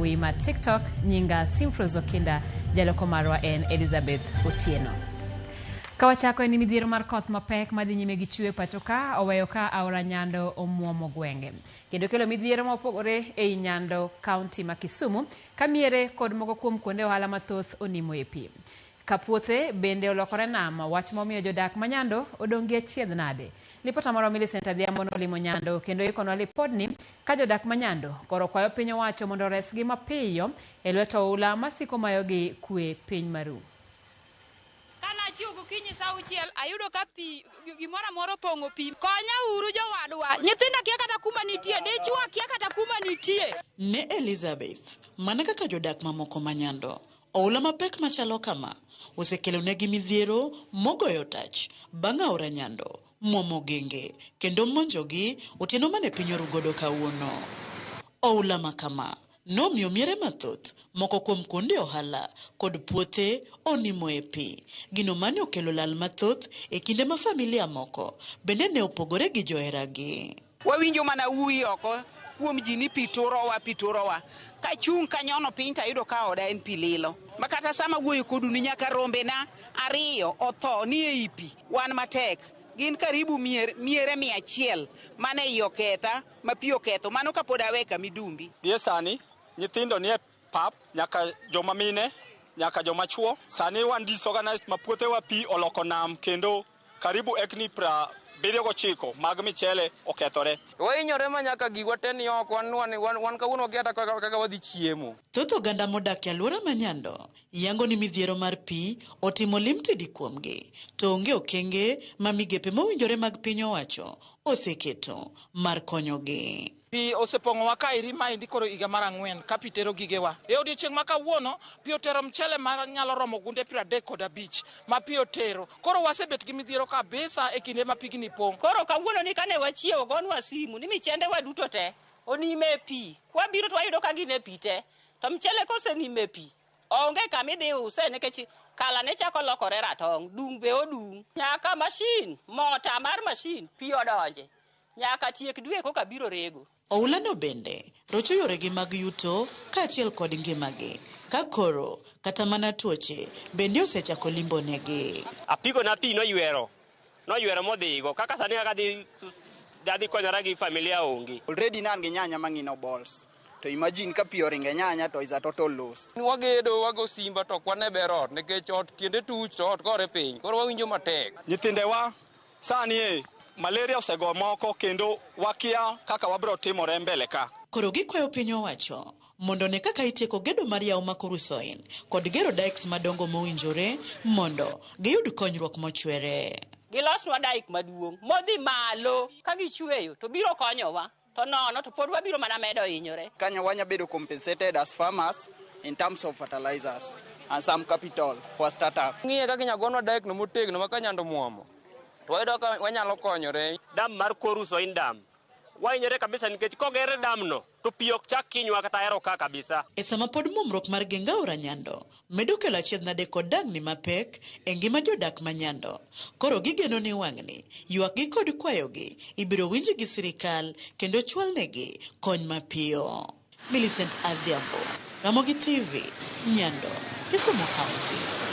mbui mar TikTok. Nyinga Simfrose Okinda, jaloko marwa en Elizabeth Otieno. Ka wachako en ni midhiero mar koth mapek madhi nyime gi chwe pacho ka oweyo ka aora Nyando omuomo gwenge kendo kelo midhiero mopogore ei Nyando kaunti ma Kisumu ka miere kod moko kuom kuonde ohala mathoth onimo e pi. Ka puothe bende olokore nam, wach momiyo jodak ma Nyando odong' gi achiedh nade. Lipota marwa Millicent Adhiambo nolimo Nyando kendo ikonwa lipodni ka jodak ma Nyando koro kwayo piny owacho mondo oresgi mapiyo e lwet oula masiko mayogi kwe piny maru. Kane achiew gokinyi saa auchiel, ayudo ka pi gimoro amora opong'o pi. Konya uru jowadwa. Nyithinda kia kata kuma nitie, dichwo kia kata kuma nitie. Ne Elizabeth, mana kaka jodak mamoko ma Nyando, oula mapek machalo kama osekelonegi midhiero mogoyo tach bang' aora Nyando muomo genge kendo monjogi otieno mane piny oru godo kawuono. Oula ma kama nomiyo miere mathoth, moko kuom kuonde ohala kod puothe onimo e pi. Gino mane okelo lal mathoth e kinde ma familia moko bende ne opogore gi joheragi. Wawinjo mana uwi oko kuom ji ni pi turowa, pi turowa. Kachung' kanyono piny tayudo ka oda en pi lilo. Ma kata sama wuoyo kodu ni nyaka rombena ariyo otho ni ei pi. Wan matek. Gin karibu mier, miere 100 mane iye oketha, ma pi oketho. Mano kapod awe kamidumbi. Gie sani nyithindo nie pap, nyaka joma mine, nyaka joma chuo. Sani wan disorganized ma puothewa pi oloko nam kendo karibu ekni 79 mag michele okethore. Wahinyore ma nyaka gigwa te ni oko, wan, wan, wan, wan kawuono wakia kata kaka wadhi chiemo. Thoth oganda modak e alwora ma Nyando yango ni midhiero mar pi otimo limtidi kuomgi, to onge okenge ma migepe mowinjore mag piny owacho oseketo mar konyogi. Pi osepong'owa kaeri maendi koro higa mar ang'wen ka pi tero gigewa. E odiechieng' ma kawuono, pi otero mchele ma nyalo romo gunde 35 ma pi otero. Koro wasebet gi midhiero kabisa e kinde ma pigni pong'. Koro kawuono ni kane wachiewo gonwa simu ni michende wa duto te onime e pi. Kwabiro to wayudo ka gin e pi te. To mchele kosenime e pi, onge kama idhi use nikech kala ne chako lokore ratong', dung' be odung'. Nyaka mashin, mota mar mashin, pi odonje. Nyaka tiek dwe koka biro rego. Oulano bende rocho yoregi mag yuto kaachiel kod ngimagi, ka koro kata mana tuoche bende osechako limbonegi. Apiko na pi noywero, noywero modhigo. Kaka sani kaka dhi adhi konyora gi familia onge. Already ne an gi nyanya mang'ino balls. To imagine ka pi oringo e nyanya to is a total loss. Wagedo, wago simba to ok wane ber ot nikech ot tiende tuch to ot gore piny. Koro wawinjo matek. Nyithindewa sani e malaria osego moko kendo wakia kaka wabiro timore mbele ka. Koro gikwayo piny owacho mondo one kaka itieko gedo mar yawo ma Kurusoin kod gero dikes madongo mowinjore mondo giyud konyruok mochwere. Gilosnwa dike maduong' modhi malo ka gichweyo to biro konyowa. To nono to pod wabiro mana medo hinyore. Kanya wanya bedo compensated as farmers in terms of fertilizers and some capital for startup. Ng'iye kaka inyalo gonwa dike no motegno ma ka nyando muomo to wayudo ka wanyalo konyore. Dam mar Korusoin dam wahinyore kabisa nikech koger dam no to pi ok chak kinywa kata hero ka kabisa. E sama pod muomruok mar geng aora Nyando medo kelo achiedh nade kod dang'ni mapek e ngima jodak ma Nyando. Koro gigeno ni wang'ni ywakgi kod kwayogi ibiro winji gi sirikal kendo chwalnegi kony mapiyo. Millicent Adhiambo, Ramogi TV, Nyando, Kisumu County.